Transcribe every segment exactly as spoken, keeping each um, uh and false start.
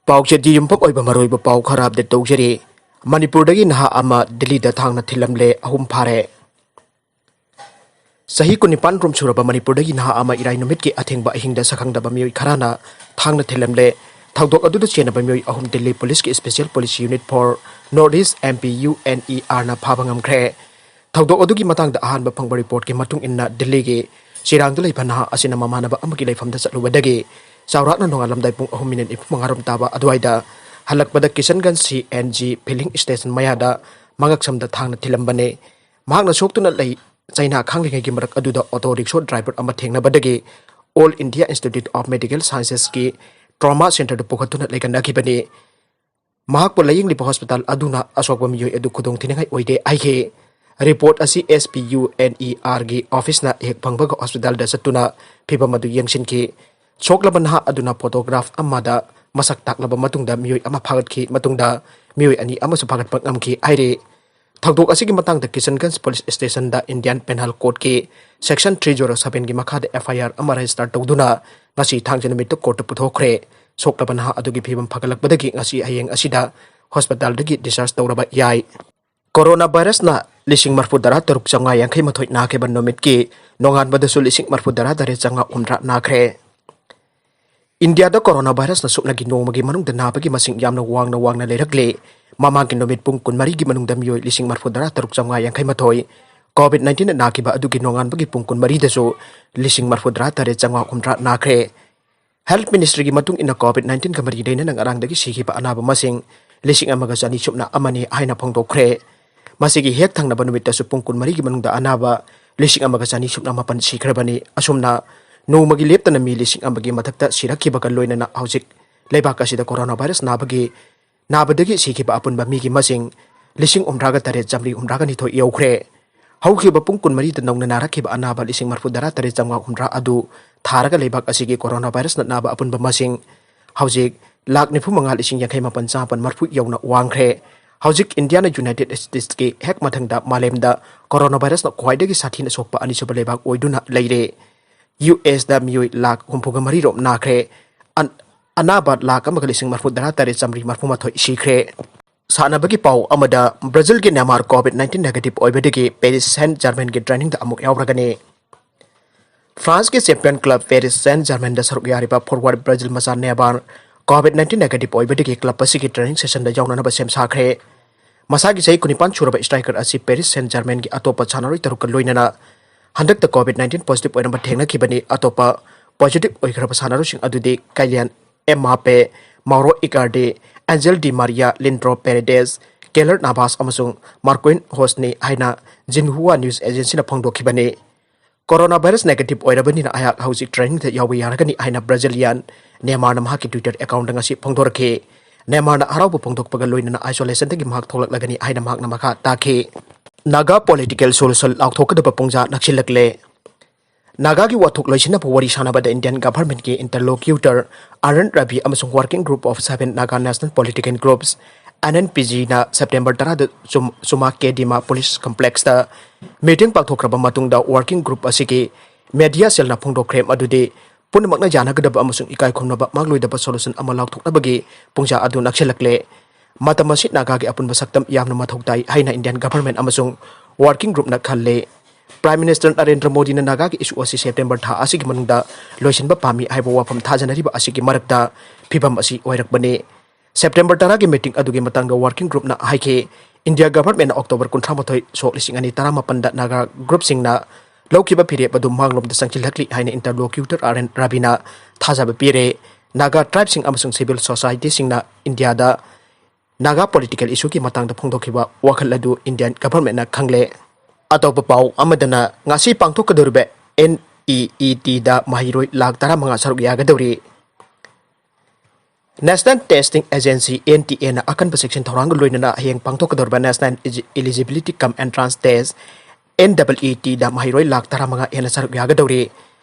ꯄꯥꯎꯆꯦꯗꯤ ꯌꯨꯝꯐꯝ ꯑꯣꯏꯕ ꯃꯔꯨꯑꯣꯏꯕ ꯄꯥꯎ ꯈꯔ ꯑꯞꯗꯦꯠ ꯇꯧꯖꯔꯤ꯫ ꯃꯅꯤꯄꯨꯔꯗꯒꯤ ꯅꯍꯥ ꯑꯃ ꯗꯤꯜꯂꯤꯗ ꯊꯥꯡꯅ ꯊꯤꯜꯂꯝꯂꯦ, ꯑꯍꯨꯝ ꯐꯥꯔꯦ꯫ ꯆꯍꯤ ꯀꯨꯟꯅꯤꯄꯥꯟ ꯔꯣꯝ ꯁꯨꯔꯕ ꯃꯅꯤꯄꯨꯔꯗꯒꯤ ꯅꯍꯥ ꯑꯃ ꯏꯔꯥꯏ ꯅꯨꯃꯤꯠꯀꯤ ꯑꯊꯦꯡꯕ ꯑꯍꯤꯡꯗ ꯁꯛꯈꯪꯗꯕ ꯃꯤꯑꯣꯏ ꯈꯔꯅ ꯊꯥꯡꯅ ꯊꯤꯜꯂꯝꯂꯦ꯫ ꯊꯧꯗꯣꯛ ꯑꯗꯨꯗ ꯆꯦꯟꯅꯕ ꯃꯤꯑꯣꯏ ꯑꯍꯨꯝ ꯗꯤꯜꯂꯤ ꯄꯨꯂꯤꯁꯀꯤ special police unit for north east M P U N E ꯑꯥꯔꯅ ꯐꯥꯕ ꯉꯝꯈ꯭ꯔꯦ꯫ ꯊꯧꯗꯣꯛ ꯑꯗꯨꯒꯤ ꯃꯇꯥꯡꯗ ꯑꯍꯥꯟꯕ ꯐꯪꯕ ꯔꯤꯄꯣꯔꯠꯀꯤ ꯃꯇꯨꯡ ꯏꯟꯅ, ꯗꯤꯜꯂꯤꯒꯤ ꯆꯤꯔꯥꯡꯗ ꯂꯩꯕ ꯅꯍꯥ ꯑꯁꯤꯅ ꯃꯃꯥꯟꯅꯕ ꯑꯃꯒꯤ ꯂꯩꯐꯝꯗ ꯆꯠꯂꯨꯕꯗꯒꯤ ꯆꯥꯎꯔꯥꯛꯅ ꯅꯣꯡꯉꯥꯜꯂꯝꯗꯥꯏ ꯄꯨꯡ ꯑꯍꯨꯝ ꯃꯤꯅꯤꯠ ꯅꯤꯐꯨ ꯃꯉꯥ ꯔꯣꯝ ꯇꯥꯕ ꯑꯗꯨꯋꯥꯏꯗ ꯍꯜꯂꯛꯄꯗ ꯀꯤꯁꯟꯒꯟꯖ ꯁꯤ ꯑꯦꯟ ꯖꯤ ꯐꯤꯂꯤꯡ ꯁ꯭ꯇꯦꯁꯟ ꯃꯌꯥꯗ ꯃꯉꯛꯁꯝꯗ ꯊꯥꯡꯅ ꯊꯤꯜꯂꯝꯕꯅꯤ꯫ ꯃꯍꯥꯛꯅ ꯁꯣꯛꯇꯨꯅ ꯂꯩ ꯆꯩꯅꯥ ꯈꯥꯡꯂꯤꯉꯩꯒꯤ ꯃꯔꯛ ꯑꯗꯨꯗ ꯑꯣꯇꯣ ꯔꯤꯛꯁꯣ ꯗ꯭ꯔꯥꯏꯚꯔ ꯑꯃ ꯊꯦꯡꯅꯕꯗꯒꯤ All India Institute of Medical Sciences ꯀꯤ ꯇ꯭ꯔꯣꯃꯥ ꯁꯦꯟꯇꯔꯗ ꯄꯨꯈꯠꯇꯨꯅ ꯂꯩꯈꯠꯅꯈꯤꯕꯅꯤ꯫ ꯃꯍꯥꯛꯄꯨ ꯂꯥꯌꯦꯡꯂꯤꯕ ꯍꯣꯁꯄꯤꯇꯥꯜ ꯑꯗꯨꯅ ꯑꯁꯣꯛꯄ ꯃꯤꯑꯣꯏ ꯑꯗꯨ ꯈꯨꯗꯣꯡꯊꯤꯅꯤꯡꯉꯥꯏ ꯑꯣꯏꯗꯦ ꯍꯥꯏꯈꯤ꯫ ꯔꯤꯄꯣꯔꯠ ꯑꯁꯤ S P U N E ꯑꯥꯔꯒꯤ ꯑꯣꯐꯤꯁꯅ ꯍꯦꯛ ꯐꯪꯕꯒ ꯍꯣꯁꯄꯤꯇꯥꯜꯗ ꯆꯠꯇꯨꯅ ꯐꯤꯚꯝ ꯑꯗꯨ ꯌꯦꯡꯁꯤꯟꯈꯤ꯫ ꯁꯣꯛꯂꯕ ꯅꯍꯥ ꯑꯗꯨꯅ ꯐꯣꯇꯣꯒ꯭ꯔꯥꯐ ꯑꯃꯗ ꯃꯁꯛ ꯇꯥꯛꯂꯕ ꯃꯇꯨꯡꯗ ꯃꯤꯑꯣꯏ ꯑꯃ ꯐꯥꯒꯠꯈꯤ꯫ ꯃꯇꯨꯡꯗ ꯃꯤꯑꯣꯏ ꯑꯅꯤ ꯑꯃꯁꯨ ꯐꯥꯒꯠꯄ ꯉꯝꯈꯤ ꯍꯥꯏꯔꯤ꯫ ꯊꯧꯗꯣꯛ ꯑꯁꯤꯒꯤ ꯃꯇꯥꯡꯗ ꯀꯤꯁꯟꯒꯟꯖ ꯄꯨꯂꯤꯁ ꯁ꯭ꯇꯦꯁꯟꯗ ꯏꯟꯗꯤꯌꯥꯟ ꯄꯦꯅꯥꯜ ꯀꯣꯗꯀꯤ ꯁꯦꯛꯁꯟ ꯊ꯭ꯔꯤ ꯖꯤꯔꯣ ꯁꯚꯦꯟꯒꯤ ꯃꯈꯥꯗ ꯑꯦꯐ ꯑꯥꯏ ꯑꯥꯔ ꯑꯃ ꯔꯦꯖꯤꯁꯇꯔ ꯇꯧꯗꯨꯅ ꯉꯁꯤ ꯊꯥꯡꯖ ꯅꯨꯃꯤꯠꯇ ꯀꯣꯔꯠꯇ ꯄꯨꯊꯣꯛꯈ꯭ꯔꯦ꯫ ꯁꯣꯛꯂꯕ ꯅꯍꯥ ꯑꯗꯨꯒꯤ ꯐꯤꯕꯝ ꯐꯒꯠꯂꯛꯄꯗꯒꯤ ꯉꯁꯤ ꯍꯌꯦꯡ ꯑꯁꯤꯗ ꯍꯣꯁꯄꯤꯇꯥꯜꯗꯒꯤ ꯗꯤꯁꯆꯥꯔꯖ ꯇꯧꯔꯕ ꯌꯥꯏ꯫ ꯀꯣꯔꯣꯅꯥ ꯚꯥꯏꯔꯁꯅ ꯂꯤꯁꯤꯡ ꯃꯔꯤꯐꯨ ꯇꯔꯥ ꯇꯔꯨꯛ ꯆꯥꯝꯃꯉꯥ ꯌꯥꯡꯈꯩ ꯃꯥꯊꯣꯏ ꯅꯥꯈꯤꯕ ꯅꯨꯃꯤꯠꯀꯤ ꯅꯣꯡꯉꯥꯟꯕꯗꯁꯨ ꯂꯤꯁꯤꯡ ꯃꯔꯤꯐꯨ ꯇꯔꯥ ꯇꯔꯦꯠ ꯆꯥꯝꯃꯉꯥ ꯍꯨꯝꯗ꯭ꯔꯥ ꯅꯥꯈ꯭ꯔꯦ꯫ ꯏꯟꯗꯤꯌꯥꯗ ꯀꯣꯔꯣꯅꯥ ꯚꯥꯏꯔꯁꯅ ꯁꯨꯞꯅꯒꯤ ꯅꯣꯡꯃꯒꯤ ꯃꯅꯨꯡꯗ ꯅꯥꯕꯒꯤ ꯃꯁꯤꯡ ꯌꯥꯝꯅ ꯋꯥꯡꯅ ꯋꯥꯡꯅ ꯂꯩꯔꯛꯂꯦ꯫ ꯃꯃꯥꯡꯒꯤ ꯅꯨꯃꯤꯠ ꯄꯨꯡ ꯀꯨꯟꯃꯔꯤꯒꯤ ꯃꯅꯨꯡꯗ ꯃꯤꯑꯣꯏ ꯂꯤꯁꯤꯡ ꯃꯔꯤꯐꯨ ꯇꯔꯥ ꯇꯔꯨꯛ ꯆꯥꯝꯃꯉꯥ ꯌꯥꯡꯈꯩ ꯃꯥꯊꯣꯏ ꯀꯣꯚꯤꯗ ꯅꯥꯏꯟꯇꯤꯟꯗ ꯅꯥꯈꯤꯕ ꯑꯗꯨꯒꯤ ꯅꯣꯡꯉꯥꯟꯕꯒꯤ ꯄꯨꯡ ꯀꯨꯟꯃꯔꯤꯗꯁꯨ ꯂꯤꯁꯤꯡ ꯃꯔꯤꯐꯨ ꯇꯔꯥ ꯇꯔꯦꯠ ꯆꯥꯝꯃꯉꯥ ꯍꯨꯝꯗ꯭ꯔꯥ ꯅꯥꯈ꯭ꯔꯦ꯫ ꯍꯦꯜꯊ ꯃꯤꯅꯤꯁꯇ꯭ꯔꯤꯒꯤ ꯃꯇꯨꯡ ꯏꯟꯅ ꯀꯣꯚꯤꯗ ꯅꯥꯏꯟꯇꯤꯟꯒ ꯃꯔꯤ ꯂꯩꯅꯅ ꯉꯔꯥꯡꯗꯒꯤ ꯁꯤꯈꯤꯕ ꯑꯅꯥꯕ ꯃꯁꯤꯡ ꯂꯤꯁꯤꯡ ꯑꯃꯒ ꯆꯅꯤ ꯁꯨꯞꯅ ꯑꯃꯅꯤ ꯍꯥꯏꯅ ꯐꯣꯡꯗꯣꯛꯈ꯭ꯔꯦ꯫ ꯃꯁꯤꯒꯤ ꯍꯦꯛ ꯊꯪꯅꯕ ꯅꯨꯃꯤꯠꯇꯁꯨ ꯄꯨꯡ ꯀꯨꯟꯃꯔꯤꯒꯤ ꯃꯅꯨꯡꯗ ꯑꯅꯥꯕ ꯂꯤꯁꯤꯡ ꯑꯃꯒ ꯆꯅꯤ ꯁꯨꯞꯅ ꯃꯥꯄꯟ ꯁꯤꯈ꯭ꯔꯕꯅꯤ꯫ ꯑꯁꯨꯝꯅ ꯅꯣꯡꯃꯒꯤ ꯂꯦꯞꯇꯅ ꯃꯤ ꯂꯤꯁꯤꯡ ꯑꯃꯒꯤ ꯃꯊꯛꯇ ꯁꯤꯔꯛꯈꯤꯕꯒ ꯂꯣꯏꯅꯅ ꯍꯧꯖꯤꯛ ꯂꯩꯕꯥꯛ ꯑꯁꯤꯗ ꯀꯣꯔꯣꯅꯥ ꯚꯥꯏꯔꯁ ꯅꯥꯕꯒꯤ, ꯅꯥꯕꯗꯒꯤ ꯁꯤꯈꯤꯕ ꯑꯄꯨꯟꯕ ꯃꯤꯒꯤ ꯃꯁꯤꯡ ꯂꯤꯁꯤꯡ ꯍꯨꯝꯗ꯭ꯔꯥꯒ ꯇꯔꯦꯠ ꯆꯥꯃꯔꯤ ꯍꯨꯝꯗ꯭ꯔꯥꯒ ꯅꯤꯊꯣꯏ ꯌꯧꯈ꯭ꯔꯦ꯫ ꯍꯧꯈꯤꯕ ꯄꯨꯡ ꯀꯨꯟꯃꯔꯤꯗ ꯅꯧꯅ ꯅꯥꯔꯛꯈꯤꯕ ꯑꯅꯥꯕ ꯂꯤꯁꯤꯡ ꯃꯔꯤꯐꯨ ꯇꯔꯥ ꯇꯔꯦꯠ ꯆꯥꯝꯃꯉꯥ ꯍꯨꯝꯗ꯭ꯔꯥ ꯑꯗꯨ ꯊꯥꯔꯒ ꯂꯩꯕꯥꯛ ꯑꯁꯤꯒꯤ ꯀꯣꯔꯣꯅꯥ ꯚꯥꯏꯔꯁꯅ ꯅꯥꯕ ꯑꯄꯨꯟꯕ ꯃꯁꯤꯡ ꯍꯧꯖꯤꯛ ꯂꯥꯈ ꯅꯤꯐꯨ ꯃꯉꯥ ꯂꯤꯁꯤꯡ ꯌꯥꯡꯈꯩ ꯃꯥꯄꯟ ꯆꯥꯃꯥꯄꯟ ꯃꯔꯤꯐꯨ ꯌꯧꯅ ꯋꯥꯡꯈ꯭ꯔꯦ꯫ ꯍꯧꯖꯤꯛ ꯏꯟꯗꯤꯌꯥꯅ ꯌꯨꯅꯥꯏꯇꯦꯗ ꯁ꯭ꯇꯦꯠꯁꯀꯤ ꯍꯦꯛ ꯃꯊꯪꯗ ꯃꯥꯂꯦꯝꯗ ꯀꯣꯔꯣꯅꯥ ꯚꯥꯏꯔꯁꯅ ꯈ꯭ꯋꯥꯏꯗꯒꯤ ꯁꯥꯊꯤꯅ ꯁꯣꯛꯄ ꯑꯅꯤꯁꯨꯕ ꯂꯩꯕꯥꯛ ꯑꯣꯏꯗꯨꯅ ꯂꯩꯔꯦ꯫ ꯌꯨ ꯑꯦꯁꯇ ꯃꯤꯑꯣꯏ ꯂꯥꯈ ꯍꯨꯝꯐꯨꯒ ꯃꯔꯤ ꯔꯣꯝ ꯅꯥꯈ꯭ꯔꯦ꯫ ꯑꯟ-, ꯑꯅꯥꯕ ꯂꯥꯈ ꯑꯃꯒ ꯂꯤꯁꯤꯡ ꯃꯔꯤꯐꯨ ꯇꯔꯥ ꯇꯔꯦꯠ ꯆꯥꯃꯔꯤ ꯃꯔꯤꯐꯨ ꯃꯥꯊꯣꯏ ꯁꯤꯈ꯭ꯔꯦ꯫ ꯁꯥꯟꯅꯕꯒꯤ ꯄꯥꯎ ꯑꯃꯗ, ꯕ꯭ꯔꯥꯖꯤꯜꯒꯤ ꯅꯦꯃꯥꯔ COVID nineteen negative ꯑꯣꯏꯕꯗꯒꯤ ꯄꯦꯔꯤꯁ ꯁꯦꯟ ꯖꯔꯃꯦꯟꯒꯤ ꯇ꯭ꯔꯦꯅꯤꯡꯗ ꯑꯃꯨꯛ ꯌꯥꯎꯔꯒꯅꯤ꯫ ꯐ꯭ꯔꯥꯟꯁꯀꯤ ꯆꯦꯝꯄꯤꯌꯟ ꯀ꯭ꯂꯕ ꯄꯦꯔꯤꯁ ꯁꯦꯟ ꯖꯔꯃꯦꯟꯗ ꯁꯔꯨꯛ ꯌꯥꯔꯤꯕ ꯐꯣꯔꯋꯥꯔꯗ ꯕ꯭ꯔꯥꯖꯤꯜ ꯃꯆꯥ ꯅꯦꯃꯥꯔ COVID nineteen negative ꯑꯣꯏꯕꯗꯒꯤ ꯀ꯭ꯂꯕ ꯑꯁꯤꯒꯤ ꯇ꯭ꯔꯦꯅꯤꯡ ꯁꯦꯁꯟꯗ ꯌꯥꯎꯅꯅꯕ ꯁꯦꯝ ꯁꯥꯈ꯭ꯔꯦ꯫ ꯃꯁꯥꯒꯤ ꯆꯍꯤ ꯀꯨꯟꯅꯤꯄꯥꯟ ꯁꯨꯔꯕ ꯁ꯭ꯇ꯭ꯔꯥꯏꯀꯔ ꯑꯁꯤ ꯄꯦꯔꯤꯁ ꯁꯦꯟ ꯖꯔꯃꯦꯟꯒꯤ ꯑꯇꯣꯞꯄ ꯁꯥꯟꯅꯔꯣꯏ ꯇꯔꯨꯛꯀ ꯂꯣꯏꯅꯅ ꯍꯟꯗꯛꯇ COVID nineteen positive ꯑꯣꯏꯔꯝꯕ ꯊꯦꯡꯅꯈꯤꯕꯅꯤ꯫ ꯑꯇꯣꯞꯄ positive ꯑꯣꯏꯈ꯭ꯔꯕ ꯁꯥꯟꯅꯔꯣꯏꯁꯤꯡ ꯑꯗꯨꯗꯤ ꯀꯥꯏꯂꯤꯌꯥꯟ ꯑꯦꯝꯕꯥꯄꯦ, ꯃꯥꯎꯔꯣ ꯏꯀꯥꯔꯗꯤ, ꯑꯦꯟꯖꯦꯜ ꯗꯤ ꯃꯥꯔꯤꯌꯥ, ꯂꯤꯟꯗ꯭ꯔꯣ ꯄꯦꯔꯦꯗꯦꯁ, ꯀꯦꯂꯔ ꯅꯥꯚꯥꯁ ꯑꯃꯁꯨꯡ ꯃꯥꯔꯀ꯭ꯋꯤꯟ ꯍꯣꯁꯅꯤ ꯍꯥꯏꯅ ꯖꯤꯟꯍꯨꯋꯥ ꯅ꯭ꯌꯨꯁ ꯑꯦꯖꯦꯟꯁꯤꯅ ꯐꯣꯡꯗꯣꯛꯈꯤꯕꯅꯤ꯫ ꯀꯣꯔꯣꯅꯥ ꯚꯥꯏꯔꯁ negative ꯑꯣꯏꯔꯕꯅꯤꯅ ꯑꯩꯍꯥꯛ ꯍꯧꯖꯤꯛ ꯇ꯭ꯔꯦꯅꯤꯡꯗ ꯌꯥꯎꯕ ꯌꯥꯔꯒꯅꯤ ꯍꯥꯏꯅ ꯕ꯭ꯔꯥꯖꯤꯂꯤꯌꯥꯟ ꯅꯦꯃꯥꯔꯅ ꯃꯍꯥꯛꯀꯤ Twitter accountꯇ ꯉꯁꯤ ꯐꯣꯡꯗꯣꯔꯛꯈꯤ꯫ ꯅꯦꯃꯥꯔꯅ ꯍꯔꯥꯎꯕ ꯐꯣꯡꯗꯣꯛꯄꯒ ꯂꯣꯏꯅꯅ isolation ꯗꯒꯤ ꯃꯍꯥꯛ ꯊꯣꯛꯂꯛꯂꯒꯅꯤ ꯍꯥꯏꯅ ꯃꯍꯥꯛꯅ ꯃꯈꯥ ꯇꯥꯈꯤ꯫ Naga political solution ꯂꯥꯎꯊꯣꯛꯀꯗꯕ ꯄꯨꯡꯖꯥ ꯅꯛꯁꯤꯜꯂꯛꯂꯦ꯫ ꯅꯥꯒꯥꯒꯤ ꯋꯥꯊꯣꯛ ꯂꯣꯏꯁꯤꯟꯅꯕ ꯋꯥꯔꯤ ꯁꯥꯟꯅꯕꯗ Indian governmentꯀꯤ interlocutor ꯑꯥꯔ ꯑꯦꯟ ꯔꯕꯤ ꯑꯃꯁꯨꯡ Working Group of Seven Naga National Political Groups, N N P ꯖꯤꯅ September ꯇꯔꯥꯗ ꯆꯨꯝ-, ꯆꯨꯃꯥ ꯀꯦꯗꯤꯃꯥ police complexꯇ meeting ꯄꯥꯡꯊꯣꯛꯈ꯭ꯔꯕ ꯃꯇꯨꯡꯗ working group ꯑꯁꯤꯒꯤ media cellꯅ ꯐꯣꯡꯗꯣꯛꯈ꯭ꯔꯦ ꯃꯗꯨꯗꯤ ꯄꯨꯝꯅꯃꯛꯅ ꯌꯥꯅꯒꯗꯕ ꯑꯃꯁꯨꯡ ꯏꯀꯥꯏ ꯈꯨꯝꯅꯕ ꯃꯥꯡꯂꯣꯏꯗꯕ solution ꯑꯃ ꯂꯥꯎꯊꯣꯛꯅꯕꯒꯤ ꯄꯨꯡꯖꯥ ꯑꯗꯨ ꯅꯛꯁꯤꯜꯂꯛꯂꯦ꯫ ꯃꯇꯝ ꯑꯁꯤ ꯅꯥꯒꯥꯒꯤ ꯑꯄꯨꯟꯕ ꯁꯛꯇꯝ ꯌꯥꯝꯅ ꯃꯊꯧ ꯇꯥꯏ ꯍꯥꯏꯅ Indian government ꯑꯃꯁꯨꯡ working groupꯅ ꯈꯜꯂꯤ꯫ Prime Minister ꯅꯔꯦꯟꯗ꯭ꯔ ꯃꯣꯗꯤꯅ ꯅꯥꯒꯥꯒꯤ issue ꯑꯁꯤ September ꯊꯥ ꯑꯁꯤꯒꯤ ꯃꯅꯨꯡꯗ ꯂꯣꯏꯁꯤꯟꯕ ꯄꯥꯝꯃꯤ ꯍꯥꯏꯕ ꯋꯥꯐꯝ ꯊꯥꯖꯅꯔꯤꯕ ꯑꯁꯤꯒꯤ ꯃꯔꯛꯇ ꯐꯤꯚꯝ ꯑꯁꯤ ꯑꯣꯏꯔꯛꯄꯅꯤ꯫ September ꯇꯔꯥꯒꯤ meeting ꯑꯗꯨꯒꯤ ꯃꯇꯥꯡꯗ working groupꯅ ꯍꯥꯏꯈꯤ, India governmentꯅ October ꯀꯨꯟꯊ꯭ꯔꯥ ꯃꯥꯊꯣꯏ, ꯁꯣꯛ ꯂꯤꯁꯤꯡ ꯑꯅꯤ ꯇꯔꯥꯃꯥꯄꯟꯗ ꯅꯥꯒꯥ groupꯁꯤꯡꯅ ꯂꯧꯈꯤꯕ ꯐꯤꯔꯦꯞ ꯑꯗꯨ ꯃꯥꯡꯂꯣꯝꯗ ꯆꯪꯁꯤꯜꯂꯛꯂꯤ ꯍꯥꯏꯅ interlocutor ꯑꯥꯔ ꯑꯦꯟ ꯔꯕꯤꯅ ꯊꯥꯖꯕ ꯄꯤꯔꯦ꯫ ꯅꯥꯒꯥ tribeꯁꯤꯡ ꯑꯃꯁꯨꯡ civil societyꯁꯤꯡꯅ ꯏꯟꯗꯤꯌꯥꯗ ꯅꯥꯒꯥ political issueꯒꯤ ꯃꯇꯥꯡꯗ ꯐꯣꯡꯗꯣꯛꯈꯤꯕ ꯋꯥꯈꯜ ꯑꯗꯨ Indian governmentꯅ ꯈꯪꯂꯦ꯫ ꯑꯇꯣꯞꯄ ꯄꯥꯎ ꯑꯃꯗꯅ, ꯉꯁꯤ ꯄꯥꯡꯊꯣꯛꯀꯗꯧꯔꯤꯕ NEETꯗ ꯃꯍꯩꯔꯣꯏ ꯂꯥꯈ ꯇꯔꯥꯃꯉꯥ ꯁꯔꯨꯛ ꯌꯥꯒꯗꯧꯔꯤ꯫ National Testing Agency, NTAꯅ ꯑꯀꯟꯕ ꯆꯦꯛꯁꯤꯟ ꯊꯧꯔꯥꯡꯒ ꯂꯣꯏꯅꯅ ꯍꯌꯦꯡ ꯄꯥꯡꯊꯣꯛꯀꯗꯧꯔꯤꯕ National Eligibility cum Entrance Test, NEETꯗ ꯃꯍꯩꯔꯣꯏ ꯂꯥꯈ ꯇꯔꯥꯃꯉꯥ ꯍꯦꯟꯅ ꯁꯔꯨꯛ ꯌꯥꯒꯗꯧꯔꯤ꯫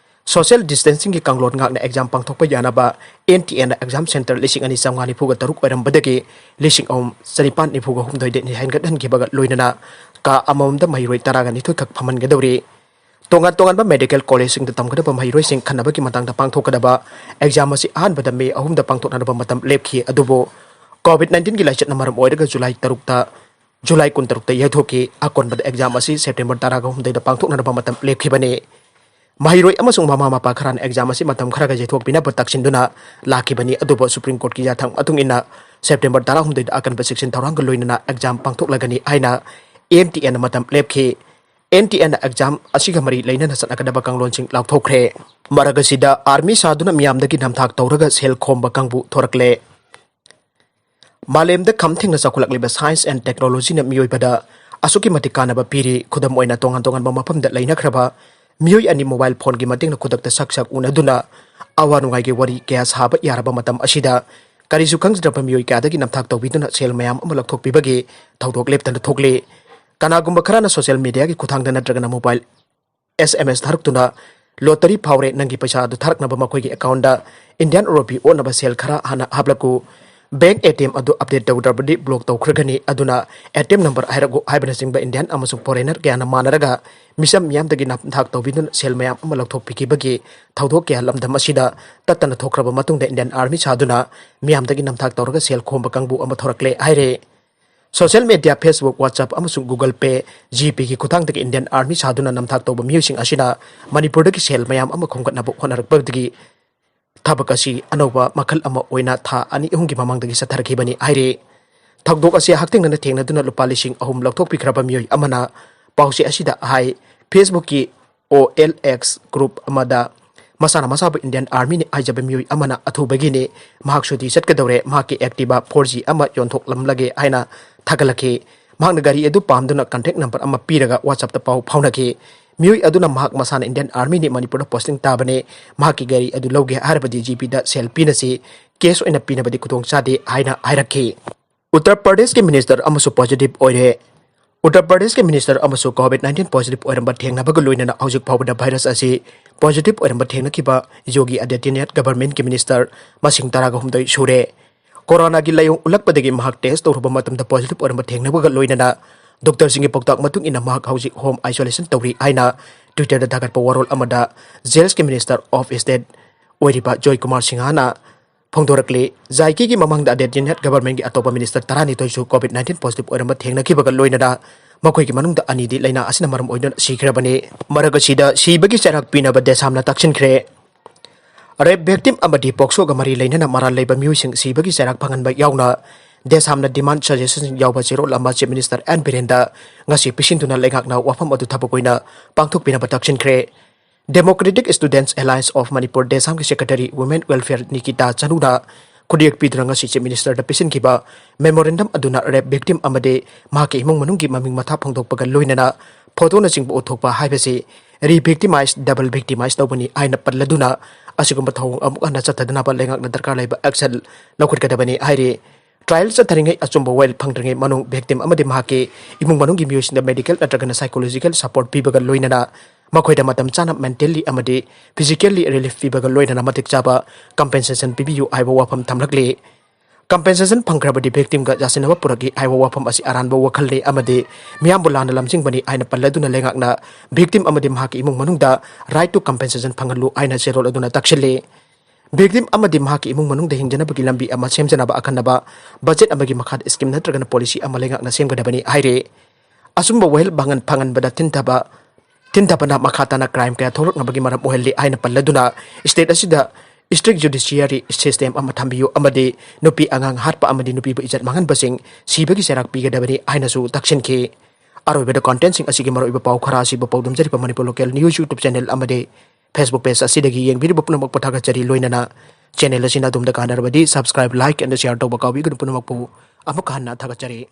Social distancingꯒꯤ ꯀꯥꯡꯂꯣꯟ ꯉꯥꯛꯅ exam ꯄꯥꯡꯊꯣꯛꯄ ꯌꯥꯅꯕ NTAꯅ exam centre ꯂꯤꯁꯤꯡ ꯑꯅꯤ ꯆꯥꯝꯃꯉꯥ ꯅꯤꯐꯨꯒ ꯇꯔꯨꯛ ꯑꯣꯏꯔꯝꯕꯗꯒꯤ ꯂꯤꯁꯤꯡ ꯑꯍꯨꯝ ꯆꯅꯤꯄꯥꯟ ꯅꯤꯐꯨꯒ ꯍꯨꯝꯗꯣꯏꯗ ꯍꯦꯟꯒꯠꯍꯟꯈꯤꯕꯒ ꯂꯣꯏꯅꯅ ꯀꯥ ꯑꯃꯃꯝꯗ ꯃꯍꯩꯔꯣꯏ ꯇꯔꯥꯒ ꯅꯤꯊꯣꯏꯈꯛ ꯐꯝꯍꯟꯒꯗꯧꯔꯤ꯫ ꯇꯣꯉꯥꯟ ꯇꯣꯉꯥꯟꯕ medical collegeꯁꯤꯡꯗ ꯇꯝꯒꯗꯕ ꯃꯍꯩꯔꯣꯏꯁꯤꯡ ꯈꯟꯅꯕꯒꯤ ꯃꯇꯥꯡꯗ ꯄꯥꯡꯊꯣꯛꯀꯗꯕ exam ꯑꯁꯤ ꯑꯍꯥꯟꯕꯗ May ꯑꯍꯨꯝꯗ ꯄꯥꯡꯊꯣꯛꯅꯅꯕ ꯃꯇꯝ ꯂꯦꯞꯈꯤ꯫ ꯑꯗꯨꯕꯨ COVID nineteenꯒꯤ ꯂꯥꯏꯆꯠꯅ ꯃꯔꯝ ꯑꯣꯏꯔꯒ July ꯇꯔꯨꯛꯇ, July ꯀꯨꯟꯇꯔꯨꯛꯇ ꯌꯩꯊꯣꯛꯈꯤ꯫ ꯑꯀꯣꯟꯕꯗ exam ꯑꯁꯤ September ꯇꯔꯥꯒ ꯍꯨꯝꯗꯣꯏꯗ ꯄꯥꯡꯊꯣꯛꯅꯅꯕ ꯃꯇꯝ ꯂꯦꯞꯈꯤꯕꯅꯤ꯫ ꯃꯍꯩꯔꯣꯏ ꯑꯃꯁꯨꯡ ꯃꯃꯥ ꯃꯄꯥ ꯈꯔꯅ exam ꯑꯁꯤ ꯃꯇꯝ ꯈꯔꯒ ꯌꯩꯊꯣꯛꯄꯤꯅꯕ ꯇꯛꯁꯤꯟꯗꯨꯅ ꯂꯥꯛꯈꯤꯕꯅꯤ꯫ ꯑꯗꯨꯕꯨ Supreme Courtꯀꯤ ꯌꯥꯊꯪ ꯃꯇꯨꯡ ꯏꯟꯅ September ꯇꯔꯥꯍꯨꯝꯗꯣꯏꯗ ꯑꯀꯟꯕ ꯆꯦꯛꯁꯤꯟ ꯊꯧꯔꯥꯡꯒ ꯂꯣꯏꯅꯅ exam ꯄꯥꯡꯊꯣꯛꯂꯒꯅꯤ ꯍꯥꯏꯅ NTAꯅ ꯃꯇꯝ ꯂꯦꯞꯈꯤ꯫ NTAꯅ exam ꯑꯁꯤꯒ ꯃꯔꯤ ꯂꯩꯅꯅ ꯆꯠꯅꯒꯗꯕ ꯀꯥꯡꯂꯣꯟꯁꯤꯡ ꯂꯥꯎꯊꯣꯛꯈ꯭ꯔꯦ꯫ ꯃꯔꯛ ꯑꯁꯤꯗ army ꯁꯥꯗꯨꯅ ꯃꯤꯌꯥꯝꯗꯒꯤ ꯅꯝꯊꯥꯛ ꯇꯧꯔꯒ ꯁꯦꯜ ꯈꯣꯝꯕ ꯀꯥꯡꯕꯨ ꯊꯣꯔꯛꯂꯦ꯫ ꯃꯥꯂꯦꯝꯗ ꯈꯝ ꯊꯦꯡꯅ ꯆꯥꯎꯈꯠꯂꯛꯂꯤꯕ science and technologyꯅ ꯃꯤꯑꯣꯏꯕꯗ ꯑꯁꯨꯛꯀꯤ ꯃꯇꯤꯛ ꯀꯥꯟꯅꯕ ꯄꯤꯔꯤ꯫ ꯈꯨꯗꯝ ꯑꯣꯏꯅ, ꯇꯣꯉꯥꯟ ꯇꯣꯉꯥꯟꯕ ꯃꯐꯝꯗ ꯂꯩꯅꯈ꯭ꯔꯕ ꯃꯤꯑꯣꯏ ꯑꯅꯤ mobile phoneꯒꯤ ꯃꯇꯦꯡꯅ ꯈꯨꯗꯛꯇ ꯁꯛ ꯁꯛ ꯎꯅꯗꯨꯅ ꯑꯋꯥ ꯅꯨꯡꯉꯥꯏꯒꯤ ꯋꯥꯔꯤ ꯀꯌꯥ ꯁꯥꯕ ꯌꯥꯔꯕ ꯃꯇꯝ ꯑꯁꯤꯗ, ꯀꯔꯤꯁꯨ ꯈꯪꯖꯗ꯭ꯔꯕ ꯃꯤꯑꯣꯏ ꯀꯌꯥꯗꯒꯤ ꯅꯝꯊꯥꯛ ꯇꯧꯕꯤꯗꯨꯅ ꯁꯦꯜ ꯃꯌꯥꯝ ꯑꯃ ꯂꯧꯊꯣꯛꯄꯤꯕꯒꯤ ꯊꯧꯗꯣꯛ ꯂꯦꯞꯇꯅ ꯊꯣꯛꯂꯤ꯫ ꯀꯅꯥꯒꯨꯝꯕ ꯈꯔꯅ social mediaꯒꯤ ꯈꯨꯠꯊꯥꯡꯗ ꯅꯠꯇ꯭ꯔꯒꯅ mobile SMS ꯊꯥꯔꯛꯇꯨꯅ "lottery ꯐꯥꯎꯔꯦ, ꯅꯪꯒꯤ ꯄꯩꯁꯥ ꯑꯗꯨ ꯊꯥꯔꯛꯅꯕ ꯃꯈꯣꯏꯒꯤ accountꯗ Indian rupee ꯑꯣꯟꯅꯕ ꯁꯦꯜ ꯈꯔ ꯍꯥꯟꯅ ꯍꯥꯞꯂꯛꯎ꯫ Bank ATM ꯑꯗꯨ update ꯇꯧꯗ꯭ꯔꯕꯗꯤ block ꯇꯧꯈ꯭ꯔꯒꯅꯤ, ꯑꯗꯨꯅ ATM number ꯍꯥꯏꯔꯛꯎ" ꯍꯥꯏꯕꯅꯆꯤꯡꯕ Indian ꯑꯃꯁꯨꯡ foreigner ꯀꯌꯥꯅ ꯃꯥꯟꯅꯔꯒ ꯃꯤꯆꯝ ꯃꯤꯌꯥꯝꯗꯒꯤ ꯅꯝꯊꯥꯛ ꯇꯧꯕꯤꯗꯨꯅ ꯁꯦꯜ ꯃꯌꯥꯝ ꯑꯃ ꯂꯧꯊꯣꯛꯄꯤꯈꯤꯕꯒꯤ ꯊꯧꯗꯣꯛ ꯀꯌꯥ ꯂꯝꯗꯝ ꯑꯁꯤꯗ ꯇꯠꯇꯅ ꯊꯣꯛꯈ꯭ꯔꯕ ꯃꯇꯨꯡꯗ Indian Army ꯁꯥꯗꯨꯅ ꯃꯤꯌꯥꯝꯗꯒꯤ ꯅꯝꯊꯥꯛ ꯇꯧꯔꯒ ꯁꯦꯜ ꯈꯣꯝꯕ ꯀꯥꯡꯕꯨ ꯑꯃ ꯊꯣꯔꯛꯂꯦ ꯍꯥꯏꯔꯦ꯫ Social media, Facebook, WhatsApp ꯑꯃꯁꯨꯡ Google Pay, GPꯒꯤ ꯈꯨꯠꯊꯥꯡꯗꯒꯤ Indian Army ꯁꯥꯗꯨꯅ ꯅꯝꯊꯥꯛ ꯇꯧꯕ ꯃꯤꯑꯣꯏꯁꯤꯡ ꯑꯁꯤꯅ ꯃꯅꯤꯄꯨꯔꯗꯒꯤ ꯁꯦꯜ ꯃꯌꯥꯝ ꯑꯃ ꯈꯣꯝꯒꯠꯅꯕ ꯍꯣꯠꯅꯔꯛꯄꯗꯒꯤ ꯊꯕꯛ ꯑꯁꯤ ꯑꯅꯧꯕ ꯃꯈꯜ ꯑꯃ ꯑꯣꯏꯅ ꯊꯥ ꯑꯅꯤ ꯑꯍꯨꯝꯒꯤ ꯃꯃꯥꯡꯗꯒꯤ ꯆꯠꯊꯔꯛꯈꯤꯕꯅꯤ ꯍꯥꯏꯔꯤ꯫ ꯊꯧꯗꯣꯛ ꯑꯁꯤ ꯍꯛꯊꯦꯡꯅꯅ ꯊꯦꯡꯅꯗꯨꯅ ꯂꯨꯄꯥ ꯂꯤꯁꯤꯡ ꯑꯍꯨꯝ ꯂꯧꯊꯣꯛꯄꯤꯈ꯭ꯔꯕ ꯃꯤꯑꯣꯏ ꯑꯃꯅ ꯄꯥꯎꯆꯦ ꯑꯁꯤꯗ ꯍꯥꯏ, Facebookꯀꯤ OLX group ꯑꯃꯗ ꯃꯁꯥꯅ ꯃꯁꯥꯕꯨ Indian Armyꯅꯤ ꯍꯥꯏꯖꯕ ꯃꯤꯑꯣꯏ ꯑꯃꯅ ꯑꯊꯨꯕꯒꯤꯅꯤ, ꯃꯍꯥꯛ ꯁꯨꯇꯤ ꯆꯠꯀꯗꯧꯔꯦ, ꯃꯍꯥꯛꯀꯤ Activa four G ꯑꯃ ꯌꯣꯟꯊꯣꯛꯂꯝꯂꯒꯦ ꯍꯥꯏꯅ ꯊꯥꯒꯠꯂꯛꯈꯤ꯫ ꯃꯍꯥꯛꯅ ꯒꯥꯔꯤ ꯑꯗꯨ ꯄꯥꯝꯗꯨꯅ contact number ꯑꯃ ꯄꯤꯔꯒ WhatsAppꯇ ꯄꯥꯎ ꯐꯥꯎꯅꯈꯤ꯫ ꯃꯤꯑꯣꯏ ꯑꯗꯨꯅ ꯃꯍꯥꯛ ꯃꯁꯥꯅ Indian Armyꯅꯤ, ꯃꯅꯤꯄꯨꯔꯗ posting ꯇꯥꯕꯅꯤ, ꯃꯍꯥꯛꯀꯤ ꯒꯥꯔꯤ ꯑꯗꯨ ꯂꯧꯒꯦ ꯍꯥꯏꯔꯕꯗꯤ GPꯗ ꯁꯦꯜ ꯄꯤꯅꯁꯤ, cash ꯑꯣꯏꯅ ꯄꯤꯅꯕꯗꯤ ꯈꯨꯗꯣꯡ ꯆꯥꯗꯦ ꯍꯥꯏꯅ ꯍꯥꯏꯔꯛꯈꯤ꯫ ꯎꯠꯇꯔ ꯄ꯭ꯔꯗꯦꯁꯀꯤ minister ꯑꯃꯁꯨ positive ꯑꯣꯏꯔꯦ꯫ ꯎꯠꯇꯔ ꯄ꯭ꯔꯗꯦꯁꯀꯤ minister ꯑꯃꯁꯨ COVID nineteen positive ꯑꯣꯏꯔꯝꯕ ꯊꯦꯡꯅꯕꯒ ꯂꯣꯏꯅꯅ ꯍꯧꯖꯤꯛ ꯐꯥꯎꯕꯗ virus ꯑꯁꯤ positive ꯑꯣꯏꯔꯝꯕ ꯊꯦꯡꯅꯈꯤꯕ ꯌꯣꯒꯤ ꯑꯗꯤꯇ꯭ꯌꯅꯥꯊ governmentꯀꯤ minister ꯃꯁꯤꯡ ꯇꯔꯥꯒ ꯍꯨꯝꯗꯣꯏ ꯁꯨꯔꯦ꯫ ꯀꯣꯔꯣꯅꯥꯒꯤ ꯂꯥꯏꯑꯣꯡ ꯎꯠꯂꯛꯄꯗꯒꯤ ꯃꯍꯥꯛ test ꯇꯧꯔꯨꯕ ꯃꯇꯝꯗ positive ꯑꯣꯏꯔꯝꯕ ꯊꯦꯡꯅꯕꯒ ꯂꯣꯏꯅꯅ doctorꯁꯤꯡꯒꯤ ꯄꯥꯎꯇꯥꯛ ꯃꯇꯨꯡ ꯏꯟꯅ ꯃꯍꯥꯛ ꯍꯧꯖꯤꯛ home isolation ꯇꯧꯔꯤ ꯍꯥꯏꯅ Twitter-ꯗ ꯊꯥꯒꯠꯄ ꯋꯥꯔꯣꯜ ꯑꯃꯗ ꯖꯦꯜꯁꯀꯤ Minister of State ꯑꯣꯏꯔꯤꯕ ꯖꯣꯏ ꯀꯨꯃꯥꯔ ꯁꯤꯡꯍꯅ ꯐꯣꯡꯗꯣꯔꯛꯂꯤ꯫ ꯖꯥꯏꯀꯤꯒꯤ ꯃꯃꯥꯡꯗ ꯑꯗꯦꯠ ꯌꯨꯅꯤꯌꯟ ꯒꯚꯔꯟꯃꯦꯟꯒꯤ ꯑꯇꯣꯞꯄ ꯃꯤꯅꯤꯁꯇꯔ ꯇꯔꯥꯅꯤꯊꯣꯏꯁꯨ COVID nineteen positive ꯑꯣꯏꯔꯝꯕ ꯊꯦꯡꯅꯈꯤꯕꯒ ꯂꯣꯏꯅꯅ ꯃꯈꯣꯏꯒꯤ ꯃꯅꯨꯡꯗ ꯑꯅꯤꯗꯤ ꯂꯥꯏꯅꯥ ꯑꯁꯤꯅ ꯃꯔꯝ ꯑꯣꯏꯗꯨꯅ ꯁꯤꯈ꯭ꯔꯕꯅꯤ꯫ ꯃꯔꯛ ꯑꯁꯤꯗ ꯁꯤꯕꯒꯤ ꯆꯩꯔꯥꯛ ꯄꯤꯅꯕ ꯗꯦꯁꯥꯝꯅ ꯇꯛꯁꯤꯟꯈ꯭ꯔꯦ꯫ Rape victim ꯑꯃꯗꯤ ꯄꯣꯛꯁꯣꯒ ꯃꯔꯤ ꯂꯩꯅꯅ ꯃꯔꯥꯜ ꯂꯩꯕ ꯃꯤꯑꯣꯏꯁꯤꯡ ꯁꯤꯕꯒꯤ ꯆꯩꯔꯥꯛ ꯐꯪꯍꯟꯕ ꯌꯥꯎꯅ ꯗꯦꯁꯥꯝꯅ demand suggestion ꯌꯥꯎꯕ ꯆꯦꯔꯣꯜ ꯑꯃ Chief Minister ꯑꯦꯟ ꯕꯤꯔꯦꯟꯗ ꯉꯁꯤ ꯄꯤꯁꯤꯟꯗꯨꯅ ꯂꯩꯉꯥꯛꯅ ꯋꯥꯐꯝ ꯑꯗꯨ ꯊꯕꯛ ꯑꯣꯏꯅ ꯄꯥꯡꯊꯣꯛꯄꯤꯅꯕ ꯇꯛꯁꯤꯟꯈ꯭ꯔꯦ꯫ Democratic Students Alliance of Manipur ꯗꯦꯁꯥꯝꯒꯤ Secretary Women Welfare Nikita ꯆꯅꯨꯅ ꯈꯨꯗꯤꯌꯦꯛ ꯄꯤꯗꯨꯅ ꯉꯁꯤ Chief Minister-ꯗ ꯄꯤꯁꯤꯟꯈꯤꯕ memorandum ꯑꯗꯨꯅ rape victim ꯑꯃꯗꯤ ꯃꯍꯥꯛꯀꯤ ꯏꯃꯨꯡ ꯃꯅꯨꯡꯒꯤ ꯃꯃꯤꯡ ꯃꯊꯥ ꯐꯣꯡꯗꯣꯛꯄꯒ ꯂꯣꯏꯅꯅ ꯐꯣꯇꯣꯅꯆꯤꯡꯕ ꯎꯠꯊꯣꯛꯄ ꯍꯥꯏꯕꯁꯤ re-victimize, double victimize ꯇꯧꯕꯅꯤ ꯍꯥꯏꯅ ꯄꯜꯂꯗꯨꯅ ꯑꯁꯤꯒꯨꯝꯕ ꯊꯧꯑꯣꯡ ꯑꯃꯨꯛ ꯍꯟꯅ ꯆꯠꯊꯗꯅꯕ ꯂꯩꯉꯥꯛꯅ ꯗꯔꯀꯥꯔ ꯂꯩꯕ action ꯂꯧꯈꯠꯀꯗꯕꯅꯤ ꯍꯥꯏꯔꯤ꯫ Trial ꯆꯠꯊꯔꯤꯉꯩ ꯑꯆꯨꯝꯕ ꯋꯥꯌꯦꯜ ꯐꯪꯗ꯭ꯔꯤꯉꯩ ꯃꯅꯨꯡ victim ꯑꯃꯗꯤ ꯃꯍꯥꯛꯀꯤ ꯏꯃꯨꯡ ꯃꯅꯨꯡꯒꯤ ꯃꯤꯑꯣꯏꯁꯤꯡꯗ medical ꯅꯠꯇ꯭ꯔꯒꯅ psychological support ꯄꯤꯕꯒ ꯂꯣꯏꯅꯅ ꯃꯈꯣꯏꯗ ꯃꯇꯝ ꯆꯥꯅ mentally ꯑꯃꯗꯤ physically relief ꯄꯤꯕꯒ ꯂꯣꯏꯅꯅ ꯃꯇꯤꯛ ꯆꯥꯕ compensation ꯄꯤꯕꯤꯌꯨ ꯍꯥꯏꯕ ꯋꯥꯐꯝ ꯊꯝꯂꯛꯂꯤ꯫ Compensation ꯐꯪꯈ꯭ꯔꯕꯗꯤ victim-ꯒ ꯌꯥꯁꯤꯟꯅꯕ ꯄꯨꯔꯛꯏ ꯍꯥꯏꯕ ꯋꯥꯐꯝ ꯑꯁꯤ ꯑꯔꯥꯟꯕ ꯋꯥꯈꯜꯅꯤ ꯑꯃꯗꯤ ꯃꯤꯌꯥꯝꯕꯨ ꯂꯥꯟꯅ ꯂꯝꯖꯤꯡꯕꯅꯤ ꯍꯥꯏꯅ ꯄꯜꯂꯗꯨꯅ ꯂꯩꯉꯥꯛꯅ victim ꯑꯃꯗꯤ ꯃꯍꯥꯛꯀꯤ ꯏꯃꯨꯡ ꯃꯅꯨꯡꯗ right to compensation ꯐꯪꯍꯜꯂꯨ ꯍꯥꯏꯅ ꯆꯦꯔꯣꯜ ꯑꯗꯨꯅ ꯇꯛꯁꯤꯜꯂꯤ꯫ Victim ꯑꯃꯗꯤ ꯃꯍꯥꯛꯀꯤ ꯏꯃꯨꯡ ꯃꯅꯨꯡꯗ ꯍꯤꯡꯖꯅꯕꯒꯤ ꯂꯝꯕꯤ ꯑꯃ ꯁꯦꯝꯖꯅꯕ ꯑꯈꯟꯅꯕ budget ꯑꯃꯒꯤ ꯃꯈꯥꯗ scheme ꯅꯠꯇ꯭ꯔꯒꯅ policy ꯑꯃ ꯂꯩꯉꯥꯛꯅ ꯁꯦꯝꯒꯗꯕꯅꯤ ꯍꯥꯏꯔꯤ꯫ ꯑꯆꯨꯝꯕ ꯋꯥꯌꯦꯜ ꯐꯪꯍꯟ-, ꯐꯪꯍꯟꯕꯗ ꯊꯤꯟꯊꯕ, ꯊꯤꯟꯊꯕꯅ ꯃꯈꯥ ꯇꯥꯅ crime ꯀꯌꯥ ꯊꯣꯛꯂꯛꯅꯕꯒꯤ ꯃꯔꯝ ꯑꯣꯏꯍꯜꯂꯤ ꯍꯥꯏꯅ ꯄꯜꯂꯗꯨꯅ state ꯑꯁꯤꯗ strict judiciary system ꯑꯃ ꯊꯝꯕꯤꯌꯨ ꯑꯃꯗꯤ ꯅꯨꯄꯤ ꯑꯉꯥꯡ ꯍꯥꯠꯄ ꯑꯃꯗꯤ ꯅꯨꯄꯤꯕꯨ ꯏꯖꯠ ꯃꯥꯡꯍꯟꯕꯁꯤꯡ ꯁꯤꯕꯒꯤ ꯆꯩꯔꯥꯛ ꯄꯤꯒꯗꯕꯅꯤ ꯍꯥꯏꯅꯁꯨ ꯇꯛꯁꯤꯟꯈꯤ꯫ ꯑꯔꯣꯏꯕꯗ content-ꯁꯤꯡ ꯑꯁꯤꯒꯤ ꯃꯔꯨꯑꯣꯏꯕ ꯄꯥꯎ ꯈꯔ ꯑꯁꯤꯕꯨ ꯄꯥꯎꯗꯝꯖꯔꯤꯕ Manipur Local News YouTube channel ꯑꯃꯗꯤ Facebook page ꯑꯁꯤꯗꯒꯤ ꯌꯦꯡꯕꯤꯔꯤꯕ ꯄꯨꯝꯅꯃꯛꯄꯨ ꯊꯥꯒꯠꯆꯔꯤ꯫ ꯂꯣꯏꯅꯅ channel ꯑꯁꯤꯅ ꯑꯗꯣꯝꯗ ꯀꯥꯟꯅꯔꯕꯗꯤ subscribe, like and share ꯇꯧꯕ ꯀꯥꯎꯕꯤꯒꯅꯨ꯫ ꯄꯨꯝꯅꯃꯛꯄꯨ ꯑꯃꯨꯛ ꯍꯟꯅ ꯊꯥꯒꯠꯆꯔꯤ꯫